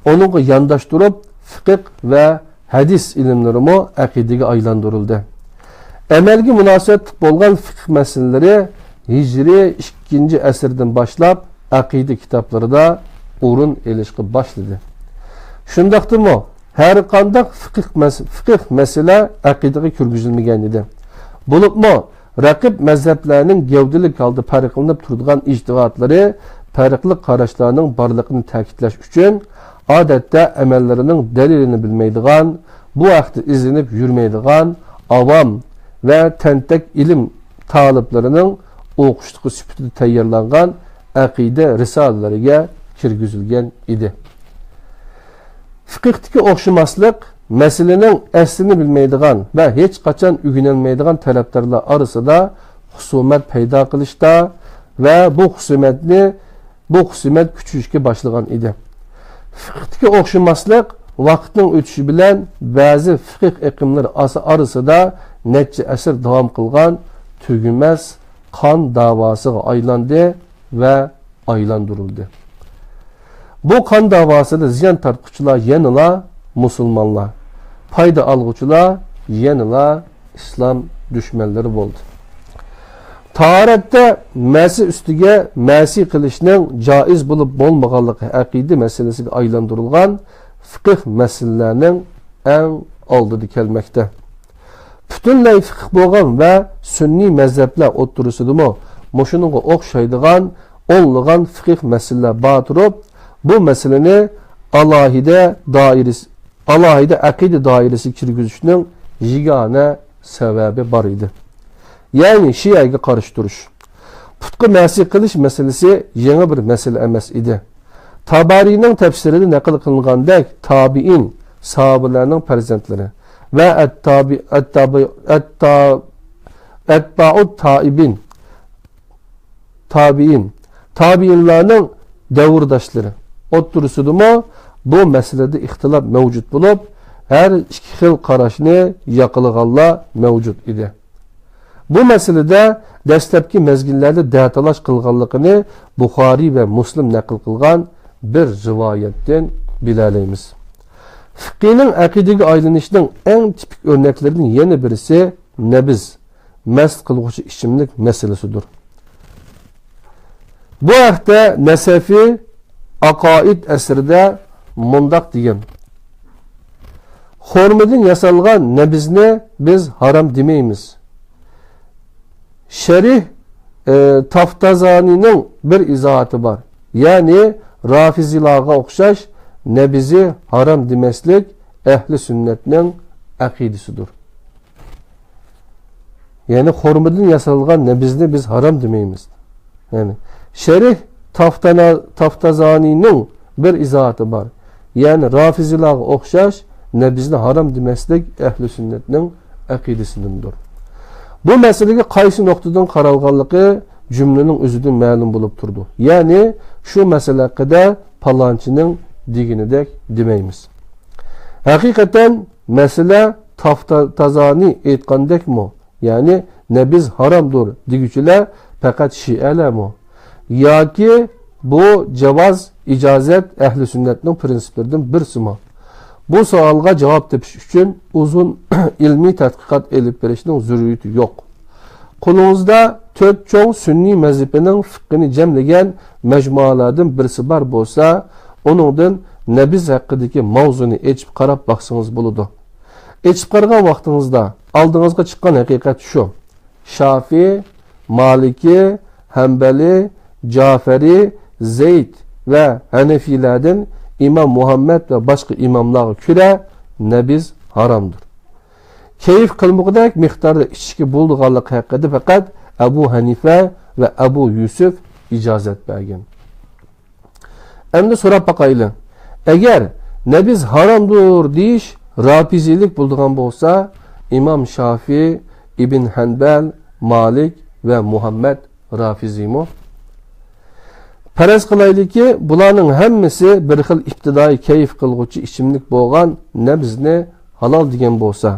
ئۇنىڭغا يانداشتۇرۇپ فىقىھ ۋە ھەدىس ئىلىملىرىمۇ ئەقىدىگە ئايلاندۇرۇلدى. ئەمەلگە مۇناسىۋەتلىك بولغان فىقىھ مەسىلىلىرى ھىجرىي ئىككىنچى ئەسىردىن باشلاپ ئەقىدە كىتابلىرىدا ئورۇن ئېلىشقا باشلىدى. شۇنداقتىمۇ، ھەر قانداق فىقىھ مەس-، فىقىھ مەسىلە ئەقىدىگە كىرگۈزۈلمىگەن ئىدى. بولۇپمۇ، رەقىب مەزھەپلەرنىڭ گەۋدىلىك ھالدا پەرقلىنىپ تۇرىدىغان ئىجتىھاتلىرى، پەرقلىق قاراشلارنىڭ بارلىقىنى تەكىتلەش ئۈچۈن، ئادەتتە ئەمەللىرىنىڭ دەلىلىنى بىلمەيدىغان، بۇ ھەقتە ئىزدىنىپ يۈرمەيدىغان ئاۋام ۋە تەنتەك ئىلىم تالىپلىرىنىڭ ئوقۇشلۇقى سۈپىتىدە تەييارلانغان ئەقىدە رىسالىلىرىگە كىرگۈزۈلگەن ئىدى. فىقىھتىكى ئوخشىماسلىق مەسىلىنىڭ ئەسلىنى بىلمەيدىغان ۋە ھېچقاچان ئۆگىنەلمەيدىغان تەرەپدارلار ئارىسىدا خۇسۇمەت پەيدا قىلىشتا ۋە بۇ خۇسۇمەتنى، بۇ خۇسۇمەت كۈچىيىشكە باشلىغان ئىدى. فىقىھتىكى ئوخشىماسلىق ۋاقىتنىڭ ئۆتۈشى بىلەن بەزى فىقىھ ئېقىملىرى ئاسا-، ئارىسىدا نەچچە ئەسىر داۋام قىلغان تۈگىمەس قان داۋاسىغا ئايلاندى ۋە ئايلاندۇرۇلدى. بۇ قان داۋاسىدا زىيان تارتقۇچىلار يەنىلا مۇسۇلمانلار، پايدا ئالغۇچىلار يەنىلا ئىسلام دۈشمەنلىرى بولدى. تاھارەتتە مەسى ئۈستىگە مەسى قىلىشنىڭ جائىز بولۇپ بولمىغانلىقى ئەقىدە مەسىلىسىگە ئايلاندۇرۇلغان فىقىھ مەسىلىلەرنىڭ ئەڭ ئالدىدا كەلمەكتە. پۈتۈنلەي فىقىھ بولغان ۋە سۈننىي مەزھەپلەر ئوتتۇرىسىدىمۇ مۇشۇنىڭغا ئوخشايدىغان ئونلىغان فىقىھ مەسىلىلەر بار تۇرۇپ، بۇ مەسىلىنى ئالاھىدە دائىرىسى، ئالاھىدە ئەقىدە دائىرىسىگە كىرگۈزۈشنىڭ يېگانە سەۋەبى بار ئىدى. يەنى شىئەگە قارشى تۇرۇش. پۇتقا مەسى قىلىش مەسىلىسى يېڭى بىر مەسىلە ئەمەس ئىدى. تابارىنىڭ تەپسىرىدە نەقىل قىلىنغاندەك، تابىئىن، ساھابىلەرنىڭ پەرزەنتلىرى ۋە ئەتتابى-، ئەتتابى-، ئەتتا-، ئەتبائۇت تائىبىن، تابىئىن، تابىئىنلارنىڭ دەۋرداشلىرى ئوتتۇرىسىدىمۇ بۇ مەسىلىدە ئىختىلاپ مەۋجۇت بولۇپ، ھەر ئىككى خىل قاراشنى ياقلىغانلار مەۋجۇت ئىدى. بۇ مەسىلىدە دەسلەپكى مەزگىللەردە دەتالاش قىلغانلىقىنى بۇخارىي ۋە مۇسلىم نەقىل قىلغان بىر رىۋايەتتىن بىلەلەيمىز. فىقىنىڭ ئەقىدىگە ئايلىنىشىنىڭ ئەڭ تىپىك ئۆرنەكلىرىدىن يەنە بىرسى نەبىز، مەست قىلغۇچى ئىچىملىك مەسىلىسىدۇر. بۇ ھەقتە نەسەفى ئاقائىد ئەسىرىدە مۇنداق دېگەن: خورمىدىن ياسالغان نەبىزنى بىز ھارام دېمەيمىز. شەرىھ، ئى، تافتازانىنىڭ بىر ئىزاھاتى بار. يەنى رافىزىلارغا ئوخشاش نەبىزى ھارام دېمەسلىك ئەھلى سۈننەتنىڭ ئەقىدىسىدۇر. يەنى خورمىدىن ياسالغان نەبىزنى بىز ھارام دېمەيمىز. يەنى شەرىھ تافتانا-، تافتازانىنىڭ بىر ئىزاھاتى بار. يەنى رافىزىلارغا ئوخشاش نەبىزنى ھارام دېمەسلىك ئەھلى سۈننەتنىڭ ئەقىدىسىدىندۇر. بۇ مەسىلىگە قايسى نۇقتىدىن قارالغانلىقى جۈملىنىڭ ئۆزىدىن مەلۇم بولۇپ تۇرىدۇ. يەنى شۇ مەسىلە ھەققىدە پالانچىنىڭ دېگىنىدەك دېمەيمىز. ھەقىقەتەن مەسىلە تافتازانى ئېيتقاندەكمۇ؟ يەنى نەبىز ھارامدۇر دېگۈچىلەر پەقەت شىئەلەرمۇ؟ ياكى بۇ جاۋاز، ئىجازەت ئەھلى سۈننەتنىڭ پىرىنسىپلىرىدىن بىرسىمۇ؟ بۇ سوئالغا جاۋاب تېپىش ئۈچۈن ئۇزۇن ئىلمىي تەتقىقات ئېلىپ بېرىشنىڭ زۆرۈرىيىتى يوق. قولىڭىزدا تۆت چوڭ سۈننىي مەزھىپىنىڭ فىقھىنى جەملىگەن مەجمۇئەلەردىن بىرسى بار بولسا، ئۇنىڭدىن نەبىز ھەققىدىكى ماۋزۇنى ئېچىپ قاراپ باقسىڭىز بولىدۇ. ئېچىپ قارىغان ۋاقتىڭىزدا ئالدىڭىزغا چىققان ھەقىقەت شۇ: شافىي، مالىكى، ھەمبەلى، جافەرى، زەيد ۋە ھەنەفىيلەردىن ئىمام مۇھەممەد ۋە باشقا ئىماملارغا كۆرە نەبىز ھارامدۇر. كەيپ قىلمىغۇدەك مىقداردا ئىچىشكە بولىدىغانلىقى ھەققىدە پەقەت ئەبۇ ھەنىفە ۋە ئەبۇ يۈسۈف ئىجازەت بەرگەن. ئەمدى سوراپ باقايلى. ئەگەر نەبىز ھارامدۇر دېيىش رافىزىيلىك بولىدىغان بولسا، ئىمام شافىئىي، ئىبن ھەنبەل، مالىك ۋە مۇھەممەد رافىزىيمۇ؟ پەرەز قىلايلىكى، بۇلارنىڭ ھەممىسى بىر خىل ئىپتىدائىي كەيپ قىلغۇچى ئىچىملىك بولغان نەبىزنى ھالال دېگەن بولسا،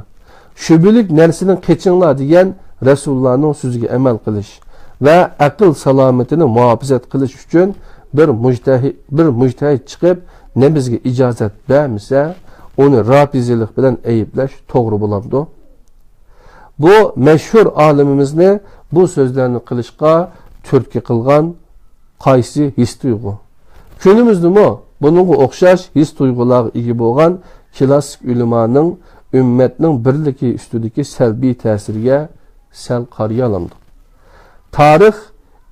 شۈبھىلىك نەرسىدىن قېچىڭلار دېگەن رەسۇلۇللانىڭ سۆزىگە ئەمەل قىلىش ۋە ئەقىل سالامىتىنى مۇھاپىزەت قىلىش ئۈچۈن بىر مۇجتەھىد، بىر مۇجتەھىد چىقىپ نەبىزگە ئىجازەت بەرمىسە، ئۇنى رافىزىيلىق بىلەن ئەيىبلەش توغرا بولامدۇ؟ بۇ مەشھۇر ئالىمىمىزنى بۇ سۆزلەرنى قىلىشقا تۈرتكە قىلغان قايسى ھېس-تۇيغۇ؟ كۈنىمىزدىمۇ بۇنىڭغا ئوخشاش ھېس-تۇيغۇلارغا ئىگە بولغان كلاسسىك ئۆلىمانىڭ ئۈممەتنىڭ بىرلىكى ئۈستىدىكى سەلبىي تەسىرىگە سەل قارىيالامدۇق؟ تارىخ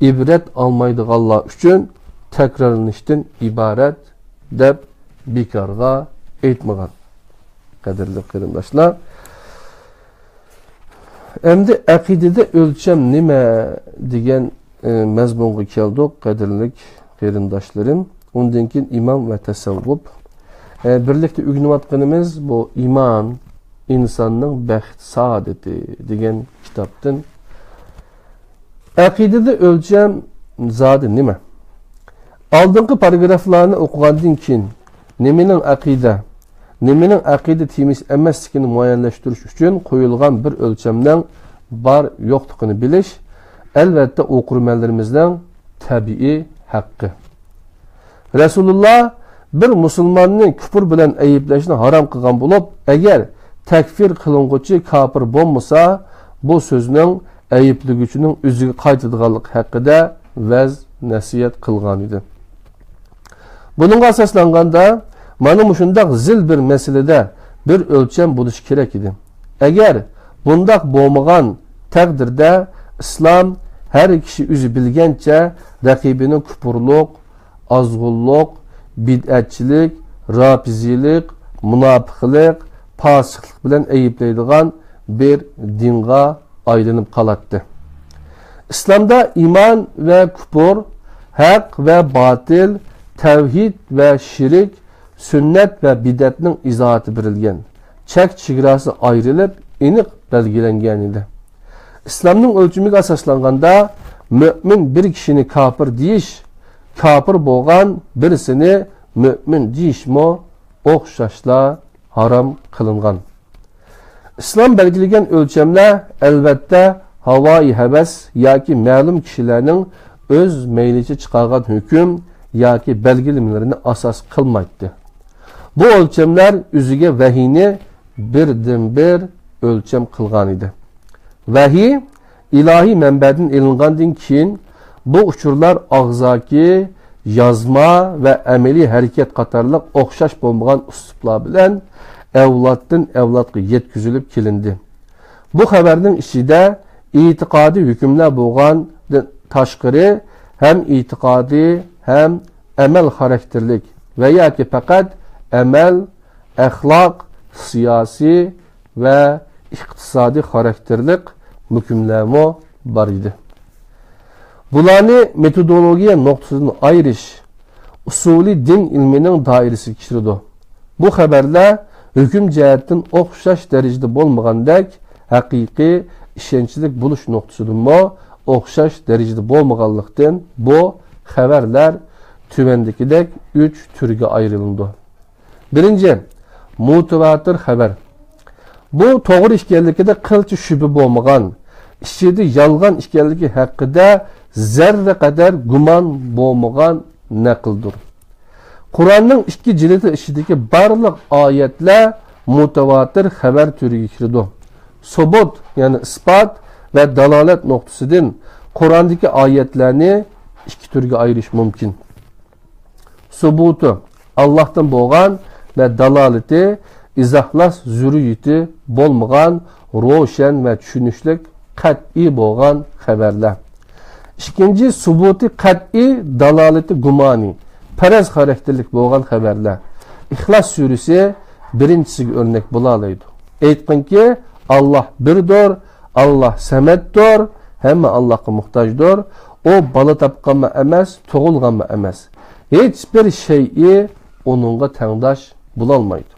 ئىبرەت ئالمايدىغانلار ئۈچۈن تەكرارلىنىشتىن ئىبارەت، دەپ بىكارغا ئېيتمىغان. قەدىرلىك قېرىنداشلار، ئەمدى ئەقىدىدە ئۆلچەم نېمە دېگەن، ئە، مەزمۇنغا كەلدۇق، قەدىرلىك قېرىنداشلىرىم. ئۇندىن كېيىن ئىمان ۋە تەسەۋۋۇپ. ئە، بىرلىكتە ئۆگىنىۋاتقىنىمىز بۇ ئىمان، ئىنساننىڭ بەخت سائادىتى دېگەن كىتابتىن. ئەقىدىدە ئۆلچەم زادى نېمە؟ ئالدىنقى پاراگرافلارنى ئوقۇغاندىن كېيىن، نېمىنىڭ ئەقىدە، نېمىنىڭ ئەقىدە تېمىسى ئەمەسلىكىنى مۇئەييەنلەشتۈرۈش ئۈچۈن قويۇلغان بىر ئۆلچەمنىڭ بار-يوقلۇقىنى بىلىش، ئەلۋەتتە، ئوقۇرمەنلىرىمىزنىڭ تەبىئىي ھەققى. رەسۇلۇللا بىر مۇسۇلماننى كۇپۇر بىلەن ئەيىبلەشنى ھارام قىلغان بولۇپ، ئەگەر تەكفىر قىلىنغۇچى كاپىر بولمىسا، بۇ سۆزنىڭ ئەيىبلىگۈچىنىڭ ئۆزىگە قايتىدىغانلىقى ھەققىدە ۋەز-نەسىھەت قىلغانىدى. بۇنىڭغا ئاساسلانغاندا، مانا مۇشۇنداق زىل بىر مەسىلىدە بىر ئۆلچەم بولۇشى كېرەك ئىدى. ئەگەر بۇنداق بولمىغان تەقدىردە، ئىسلام ھەر كىشى ئۆزى بىلگەنچە رەقىبىنى كۇپۇرلۇق، ئازغۇنلۇق، بىدئەتچىلىك، رافىزىيلىق، مۇناپىقلىق، پاسىقلىق بىلەن ئەيىبلەيدىغان بىر دىنغا ئايلىنىپ قالاتتى. ئىسلامدا ئىمان ۋە كۇپۇر، ھەق ۋە باتىل، تەۋھىد ۋە شىرك، سۈننەت ۋە بىدئەتنىڭ ئىزاھاتى بېرىلگەن، چەك چېگراسى ئايرىلىپ، ئېنىق بەلگىلەنگەن ئىدى. ئىسلامنىڭ ئۆلچىمىگە ئاساسلانغاندا، مۆمىن بىر كىشىنى كاپىر دېيىش، كاپىر بولغان بىرسىنى مۆمىن دېيىشمۇ ئوخشاشلا ھارام قىلىنغان. ئىسلام بەلگىلىگەن ئۆلچەملەر، ئەلۋەتتە، ھاۋايى ھەۋەس ياكى مەلۇم كىشىلەرنىڭ ئۆز مەيلىچە چىقارغان ھۆكۈم ياكى بەلگىلىمىلىرىنى ئاساس قىلمايتتى. بۇ ئۆلچەملەر ئۆزىگە ۋەھىينى بىردىنبىر ئۆلچەم قىلغانىدى. ۋەھىي ئىلاھىي مەنبەدىن ئېلىنغاندىن كېيىن، بۇ ئۇچۇرلار ئاغزاكى، يازما ۋە ئەمەلىي ھەرىكەت قاتارلىق ئوخشاش بولمىغان ئۇسلۇبلار بىلەن ئەۋلادتىن ئەۋلادقا يەتكۈزۈلۈپ كېلىندى. بۇ خەۋەرنىڭ ئىچىدە ئېتىقادىي ھۆكۈملەر بولغاندىن تاشقىرى، ھەم ئېتىقادىي، ھەم ئەمەل خاراكتېرلىك ۋە ياكى پەقەت ئەمەل، ئەخلاق، سىياسىي ۋە ئىقتىسادىي خاراكتېرلىق ھۆكۈملەرمۇ بار ئىدى. بۇلارنى مېتودولوگىيە نۇقتىسىدىن ئايرىش ئۇسۇلى دىن ئىلمىنىڭ دائىرىسىگە كىرىدۇ. بۇ خەۋەرلەر ھۆكۈم جەھەتتىن ئوخشاش دەرىجىدە بولمىغاندەك، ھەقىقىي ئىشەنچلىك بولۇش نۇقتىسىدىنمۇ ئوخشاش دەرىجىدە بولمىغانلىقتىن، بۇ خەۋەرلەر تۆۋەندىكىدەك ئۈچ تۈرگە ئايرىلىدۇ. بىرىنچى، مۇتەۋاتىر خەۋەر. بۇ توغرا ئىكەنلىكىدە قىلچە شۈبھە بولمىغان، ئىچىدە يالغان ئىكەنلىكى ھەققىدە زەررە قەدەر گۇمان بولمىغان نەقىلدۇر. قۇرئاننىڭ ئىككى جىلدى ئىچىدىكى بارلىق ئايەتلەر مۇتەۋاتىر خەۋەر تۈرىگە كىرىدۇ. سۇبۇت، يەنى ئىسپات ۋە دالالەت نۇقتىسىدىن قۇرئاندىكى ئايەتلەرنى ئىككى تۈرگە ئايرىش مۇمكىن. سۇبۇتى، ئاللاھتىن بولغان ۋە دالالىتى، ئىزاھلاش زۆرۈرىيىتى بولمىغان، روشەن ۋە چۈشىنىشلىك، قەتئىي بولغان خەۋەرلەر. ئىككىنچى، سۇبۇتى قەتئىي، دالالىتى گۇمانىي، پەرەز خاراكتېرلىك بولغان خەۋەرلەر. ئىخلاس سۈرىسى بىرىنچىسىگە ئۆرنەك بولالايدۇ. ئېيتقىنكى، ئاللاھ بىردۇر، ئاللاھ سەمەدتۇر، ھەممە ئاللاھقا موھتاجدۇر. ئۇ بالا تاپقانمۇ ئەمەس، تۇغۇلغانمۇ ئەمەس. ھېچبىر شەيئى ئۇنىڭغا تەڭداش بولالمايدۇ.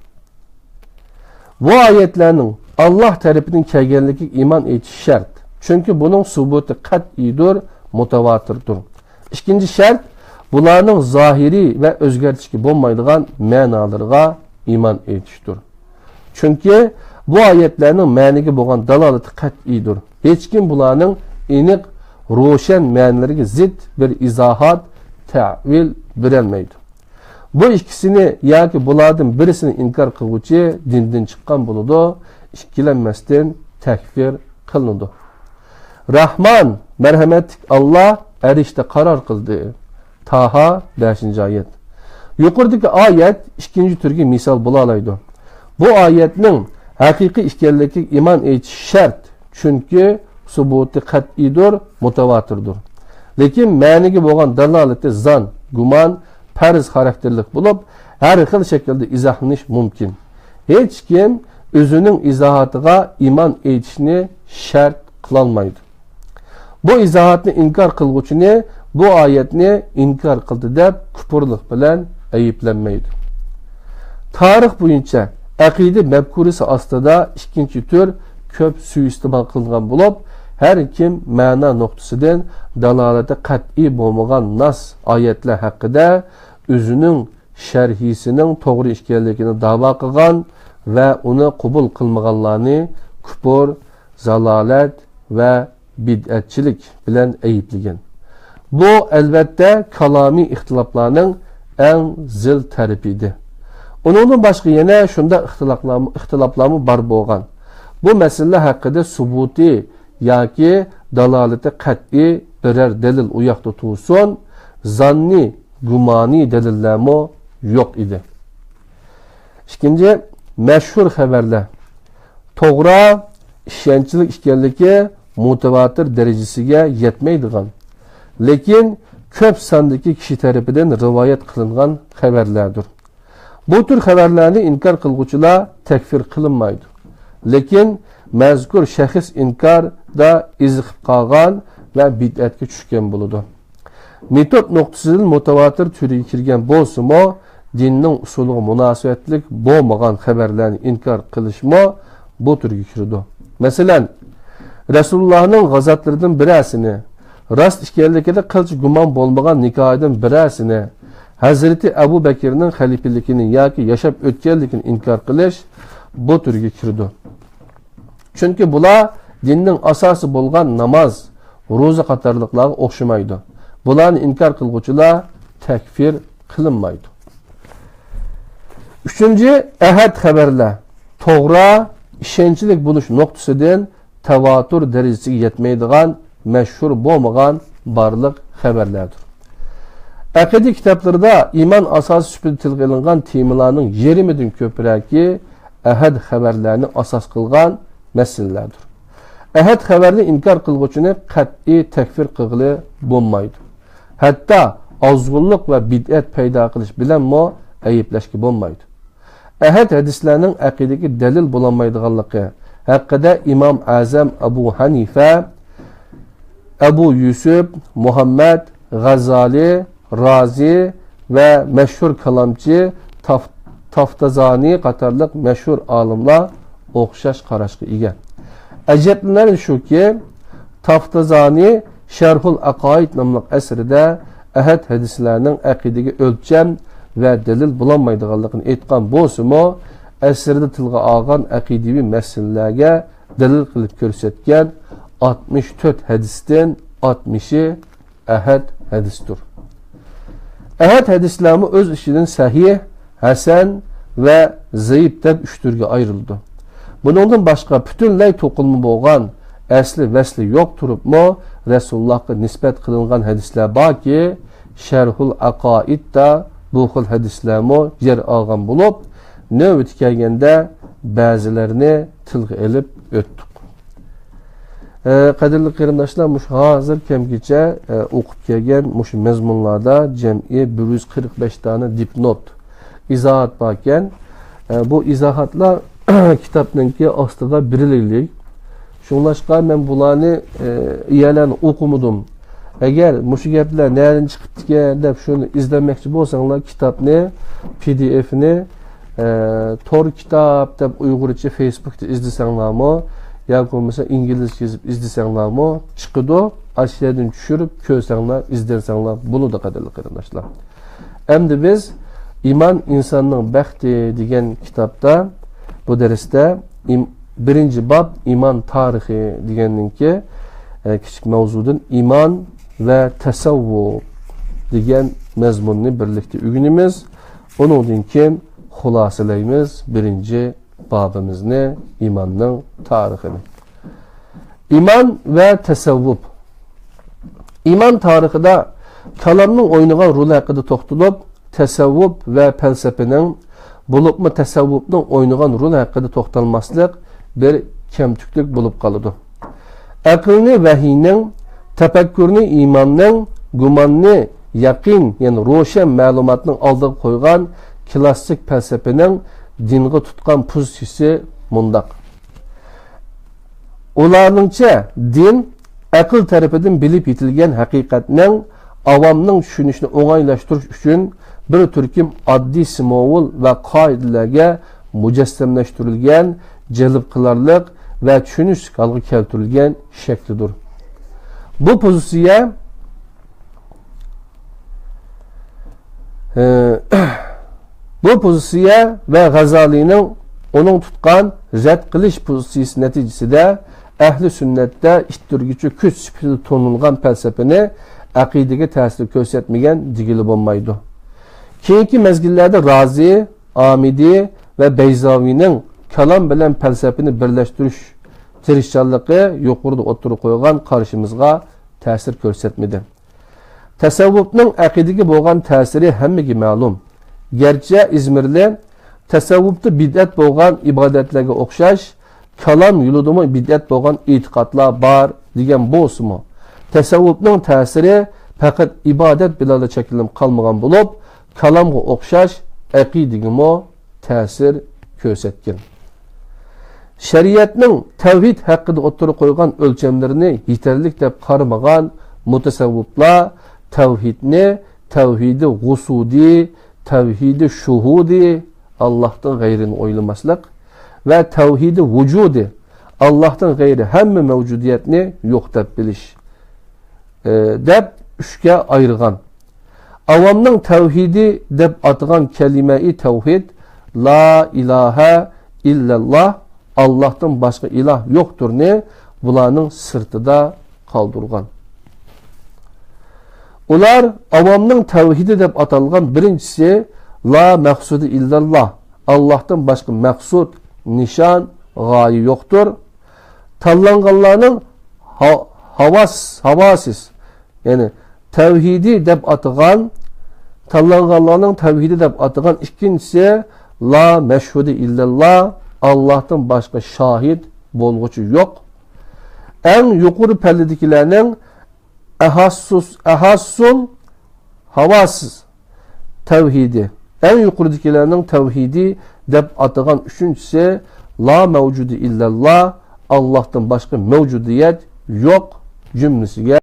بۇ ئايەتلەرنىڭ ئاللاھ تەرىپىدىن كەلگەنلىكىگە ئىمان ئېيتىش شەرت. چۈنكى بۇنىڭ سۇبۇتى قەتئىيدۇر، مۇتەۋاتىردۇر. ئىككىنچى شەرت، بۇلارنىڭ زاھىرىي ۋە ئۆزگەرتىشكە بولمايدىغان مەنالىرىغا ئىمان ئېيتىشتۇر. چۈنكى بۇ ئايەتلەرنىڭ مەنىگە بولغان دالالىتى قەتئىيدۇر. ھېچكىم بۇلارنىڭ ئېنىق، روشەن مەنىلىرىگە زىت بىر ئىزاھات، تەۋىل بېرەلمەيدۇ. بۇ ئىككىسىنى ياكى بۇلاردىن بىرسىنى ئىنكار قىلغۇچى دىندىن چىققان بولىدۇ، ئىككىلەنمەستىن تەكفىر قىلىنىدۇ. راھمان، مەرھەمەتلىك ئاللاھ ئەرشتە قارار قىلدى. تاھا، بەشىنچى ئايەت. يۇقىرىدىكى ئايەت ئىككىنچى تۈرگە مىسال بولالايدۇ. بۇ ئايەتنىڭ ھەقىقىي ئىكەنلىكىگە ئىمان ئېيتىش شەرت، چۈنكى سۇبۇتى قەتئىيدۇر، مۇتەۋاتىردۇر. لېكىن مەنىگە بولغان دالالىتى زان، گۇمان، پەرەز خاراكتېرلىك بولۇپ، ھەر خىل شەكىلدە ئىزاھلىنىش مۇمكىن. ھېچكىم ئۆزىنىڭ ئىزاھاتىغا ئىمان ئېيتىشنى شەرت قىلالمايدۇ. بۇ ئىزاھاتنى ئىنكار قىلغۇچىنى بۇ ئايەتنى ئىنكار قىلدى دەپ كۇپۇرلۇق بىلەن ئەيىبلەنمەيدۇ. تارىخ بويىچە ئەقىدە مەپكۇرىسى ئاستىدا ئىككىنچى تۈر كۆپ سۇيىئىستېمال قىلىنغان بولۇپ، ھەر كىم مەنا نۇقتىسىدىن دالالىتى قەتئىي بولمىغان ناس ئايەتلەر ھەققىدە ئۆزىنىڭ شەرھىسىنىڭ توغرا ئىكەنلىكىنى داۋا قىلغان ۋە ئۇنى قوبۇل قىلمىغانلارنى كۇپۇر، زالالەت ۋە بىدئەتچىلىك بىلەن ئەيىبلىگەن. بۇ، ئەلۋەتتە، كالامىي ئىختىلاپلارنىڭ ئەڭ زىل تەرىپى ئىدى. ئۇنىڭدىن باشقا يەنە شۇنداق ئىختىلاپلارمۇ، ئىختىلاپلارمۇ بار بولغان. بۇ مەسىلىلەر ھەققىدە سۇبۇتى ياكى دالالىتى قەتئىي بىرەر دەلىل ئۇ ياقتا تۇرسۇن، زاننىي، گۇمانىي دەلىللەرمۇ يوق ئىدى. ئىككىنچى، مەشھۇر خەۋەرلەر. توغرا، ئىشەنچلىك ئىكەنلىكى مۇتەۋاتىر دەرىجىسىگە يەتمەيدىغان، لېكىن كۆپ ساندىكى كىشى تەرىپىدىن رىۋايەت قىلىنغان خەۋەرلەردۇر. بۇ تۈر خەۋەرلەرنى ئىنكار قىلغۇچىلار تەكفىر قىلىنمايدۇ. لېكىن مەزكۇر شەخس ئىنكاردا ئېزىقىپ قالغان ۋە بىدئەتكە چۈشكەن بولىدۇ. مېتود نۇقتىسىدىن مۇتەۋاتىر تۈرىگە كىرگەن بولسىمۇ، دىننىڭ ئۇسۇلىغا مۇناسىۋەتلىك بولمىغان خەۋەرلەرنى ئىنكار قىلىشمۇ بۇ تۈرگە كىرىدۇ. مەسىلەن، رەسۇلۇللاھنىڭ غازاتلىرىدىن بىرەرسىنى، راست ئىكەنلىكىدە قىلچە گۇمان بولمىغان نىكاھىدىن بىرەرسىنى، ھەزرىتى ئەبۇ بەكرىنىڭ خەلىپىلىكىنى ياكى ياشاپ ئۆتكەنلىكىنى ئىنكار قىلىش بۇ تۈرگە كىرىدۇ. چۈنكى بۇلار دىننىڭ ئاساسى بولغان ناماز، روزا قاتارلىقلارغا ئوخشىمايدۇ. بۇلارنى ئىنكار قىلغۇچىلار تەكفىر قىلىنمايدۇ. ئۈچىنچى، ئەھەد خەۋەرلەر. توغرا، ئىشەنچلىك بولۇش نۇقتىسىدىن تاۋاتۇر دەرىجىسىگە يەتمەيدىغان، مەشھۇر بولمىغان بارلىق خەۋەرلەردۇر. ئەقىدە كىتابلىرىدا ئىمان ئاساسى سۈپىتىدە تىلغا ئېلىنغان تېمىلارنىڭ يېرىمىدىن كۆپرەكى ئەھەد خەۋەرلەرنى ئاساس قىلغان مەسىلىلەردۇر. ئەھەد خەۋەرنى ئىنكار قىلغۇچىنى قەتئىي تەكفىر قىلغىلى بولمايدۇ. ھەتتا ئازغۇنلۇق ۋە بىدئەت پەيدا قىلىش بىلەنمۇ ئەيىبلەشكە بولمايدۇ. ئەھەد ھەدىسلەرنىڭ ئەقىدىگە دەلىل بولالمايدىغانلىقى ھەققىدە ئىمام ئەزەم ئەبۇ ھەنىفە، ئەبۇ يۈسۈپ، مۇھەممەد، غەززالى، رازى ۋە مەشھۇر كالامچى تاف-، تافتازانى قاتارلىق مەشھۇر ئالىملار ئوخشاش قاراشقا ئىگە. ئەجەبلىنەرلىكى شۇكى، تافتازانى شەرھۇل ئەقائىد ناملىق ئەسىرىدە ئەھەد ھەدىسلەرنىڭ ئەقىدىگە ئۆلچەم ۋە دەلىل بولالمايدىغانلىقىنى ئېيتقان بولسىمۇ، ئەسىرىدە تىلغا ئالغان ئەقىدىۋى مەسىلىلەرگە دەلىل قىلىپ كۆرسەتكەن ئاتمىش تۆت ھەدىستىن ئاتمىشى ئەھەد ھەدىستۇر. ئەھەد ھەدىسلەرمۇ ئۆز ئىچىدىن سەھىھ، ھەسەن ۋە زەئىپ دەپ ئۈچ تۈرگە ئايرىلىدۇ. بۇنىڭدىن باشقا پۈتۈنلەي توقۇلما بولغان، ئەسلى ۋەسلى يوق تۇرۇپمۇ رەسۇلۇللاھقا نىسبەت قىلىنغان ھەدىسلەر باركى، شەرھۇل ئەقائىدتا بۇ خىل ھەدىسلەرمۇ يەر ئالغان بولۇپ، نۆۋىتى كەلگەندە بەزىلىرىنى تىلغا ئېلىپ ئۆتتۇق. ئە، قەدىرلىك قېرىنداشلار، مۇشۇ ھازىر كەمگىچە، ئە، ئوقۇپ كەلگەن مۇشۇ مەزمۇنلاردا جەمئىي بىر يۈز قىرىق بەش دانە دىپنوت، ئىزاھات باركەن. ئە، بۇ ئىزاھاتلار كىتابنىڭكى ئاستىغا بېرىلگۈلۈك. شۇڭلاشقا مەن بۇلارنى، ئە، ئىيەلەرنى ئوقۇمىدىم. ئەگەر مۇشۇ گەپلەر نەدىن چىقىپتىكەن دەپ شۇنى ئىزدەمەكچى بولساڭلار، كىتابنى، پى دى ئېفنى، ئە، تور كىتاب دەپ ئۇيغۇرچە فېيسبۇكتا ئىزدىسەڭلارمۇ ياكى بولمىسا ئىنگلىزچە يېزىپ ئىزدىسەڭلارمۇ چىقىدۇ. ئاشۇ يەردىن چۈشۈرۈپ كۆرسەڭلار، ئىزدەنسەڭلار بولىدۇ، قەدىرلىك قېرىنداشلار. ئەمدى بىز ئىمان ئىنساننىڭ بەختى دېگەن كىتابتا، بۇ دەرستە ئىم-، بىرىنچى باب ئىمان تارىخى دېگەننىڭكى، ئە، كىچىك ماۋزۇدىن ئىمان ۋە تەسەۋۋۇپ دېگەن مەزمۇننى بىرلىكتە ئۆگىنىمىز. ئۇنىڭدىن كېيىن خۇلاسىلەيمىز بىرىنچى بابىمىزنى، ئىماننىڭ تارىخىنى. ئىمان ۋە تەسەۋۋۇپ. ئىمان تارىخىدا كالامنىڭ ئوينىغان رولى ھەققىدە توختىلىپ، تەسەۋۋۇپ ۋە پەلسەپىنىڭ، بولۇپمۇ تەسەۋۋۇپنىڭ ئوينىغان رولى ھەققىدە توختالماسلىق بىر كەمتۈكلۈك بولۇپ قالىدۇ. ئەقىلنى ۋەھىينىڭ، تەپەككۇرنى ئىماننىڭ، گۇماننى يەقىن، يەنى روشەن مەلۇماتنىڭ ئالدىغا قويغان كلاسسىك پەلسەپىنىڭ دىنغا تۇتقان پوزىتسىيىسى مۇنداق. ئۇلارنىڭچە، دىن ئەقىل تەرىپىدىن بىلىپ يېتىلگەن ھەقىقەتنىڭ ئاۋامنىڭ چۈشىنىشىنى ئوڭايلاشتۇرۇش ئۈچۈن بىر تۈركۈم ئاددىي سىمۋول ۋە قائىدىلەرگە مۇجەسسەملەشتۈرۈلگەن، جەلپ قىلارلىق ۋە چۈشىنىشلىك ھالغا كەلتۈرۈلگەن شەكلىدۇر. بۇ پوزىتسىيە، ئى، بۇ پوزىتسىيە ۋە غازالىنىڭ ئۇنىڭ تۇتقان رەت قىلىش پوزىتسىيىسى نەتىجىسىدە ئەھلى سۈننەتتە ئىتتىرگۈچى كۈچ سۈپىتىدە تونۇلغان پەلسەپىنى ئەقىدىگە تەسىر كۆرسەتمىگەن دېگىلى بولمايدۇ. كېيىنكى مەزگىللەردە رازى، ئامىدى ۋە بەيزاۋىنىڭ كالام بىلەن پەلسەپىنى بىرلەشتۈرۈش تىرىشچانلىقى يۇقىرىدا ئوتتۇرىغا قويغان قارىشىمىزغا تەسىر كۆرسەتمىدى. تەسەۋۋۇپنىڭ ئەقىدىگە بولغان تەسىرى ھەممىگە مەلۇم. گەرچە ئىزمىرلى تەسەۋۋۇپتا بىدئەت بولغان ئىبادەتلەرگە ئوخشاش، كالام يولىدىمۇ بىدئەت بولغان ئېتىقادلار بار دېگەن بولسىمۇ، تەسەۋۋۇپنىڭ تەسىرى پەقەت ئىبادەت بىلەنلا چەكلىنىپ قالمىغان بولۇپ، كالامغا ئوخشاش ئەقىدىگىمۇ تەسىر كۆرسەتكەن. شەرىئەتنىڭ تەۋھىد ھەققىدە ئوتتۇرىغا قويغان ئۆلچەملىرىنى يېتەرلىك دەپ قارىمىغان مۇتەسەۋۋىپلار تەۋھىدنى تەۋھىدى غۇسۇدى، تەۋھىدى شۇھۇدى، ئاللاھتىن غەيرىنى ئويلىماسلىق، ۋە تەۋھىدى ۋۇجۇدى، ئاللاھتىن غەيرى ھەممە مەۋجۇدىيەتنى يوق دەپ بىلىش، ئى، دەپ ئۈچكە ئايرىغان. ئاۋامنىڭ تەۋھىدى دەپ ئاتىغان كەلىمەئى تەۋھىد، لا ئىلاھە ئىللەللاھ، ئاللاھتىن باشقا ئىلاھ يوقتۇرنى بۇلارنىڭ سىرتىدا قالدۇرغان. ئۇلار ئاۋامنىڭ تەۋھىدى دەپ ئاتالغان بىرىنچىسى، لا مەقسۇدى ئىللەللاھ، ئاللاھتىن باشقا مەقسۇد، نىشان، غايە يوقتۇر. تاللانغانلارنىڭ ھا-، ھاۋاس، ھاۋاسىس، يەنى تەۋھىدى دەپ ئاتىغان، تاللانغانلارنىڭ تەۋھىدى دەپ ئاتىغان ئىككىنچىسى، لا مەشھۇدى ئىللەللاھ، ئاللاھتىن باشقا شاھىت بولغۇچى يوق. ئەڭ يۇقىرى پەللىدىكىلەرنىڭ ئەھاسسۇس، ئەھاسسۇل ھاۋاسىس تەۋھىدى، ئەڭ يۇقىرىدىكىلەرنىڭ تەۋھىدى دەپ ئاتىغان ئۈچىنچىسى، لا مەۋجۇدى ئىللەللاھ، ئاللاھتىن باشقا مەۋجۇدىيەت يوق جۈملىسىگە.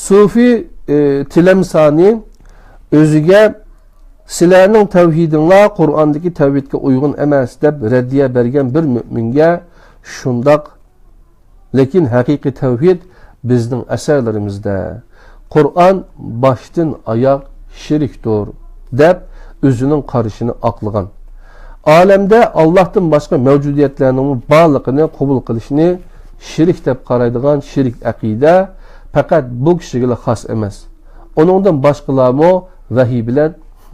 سۇفى، ئى، تىلەمسانى ئۆزىگە، سىلەرنىڭ تەۋھىدىڭلار قۇرئاندىكى تەۋھىدكە ئۇيغۇن ئەمەس، دەپ رەددىيە بەرگەن بىر مۆمىنگە شۇنداق، لېكىن ھەقىقىي تەۋھىد بىزنىڭ ئەسەرلىرىمىزدە، قۇرئان باشتىن ئاياغ شېرىكتۇر، دەپ ئۆزىنىڭ قارىشىنى ئاقلىغان. ئالەمدە ئاللاھتىن باشقا مەۋجۇدىيەتلەرنىڭمۇ بارلىقىنى قوبۇل قىلىشنى شېرىك دەپ قارايدىغان شېرىك ئەقىدە پەقەت بۇ كىشىگىلا خاس ئەمەس. ئۇنىڭدىن باشقىلارمۇ ۋەھىي بىلەن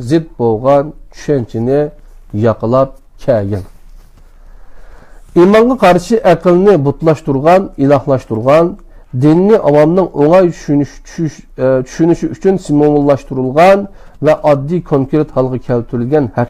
زىت بولغان چۈشەنچىنى ياقلاپ كەلگەن. ئىمانغا قارشى ئەقىلنى بۇتلاشتۇرغان، ئىلاھلاشتۇرغان، دىننى ئاۋامنىڭ ئوڭاي چۈشىنىش، چۈش-، ئە، چۈشىنىشى ئۈچۈن سىمۋوللاشتۇرۇلغان ۋە ئاددىي كونكرېت ھالغا كەلتۈرۈلگەن ھەق.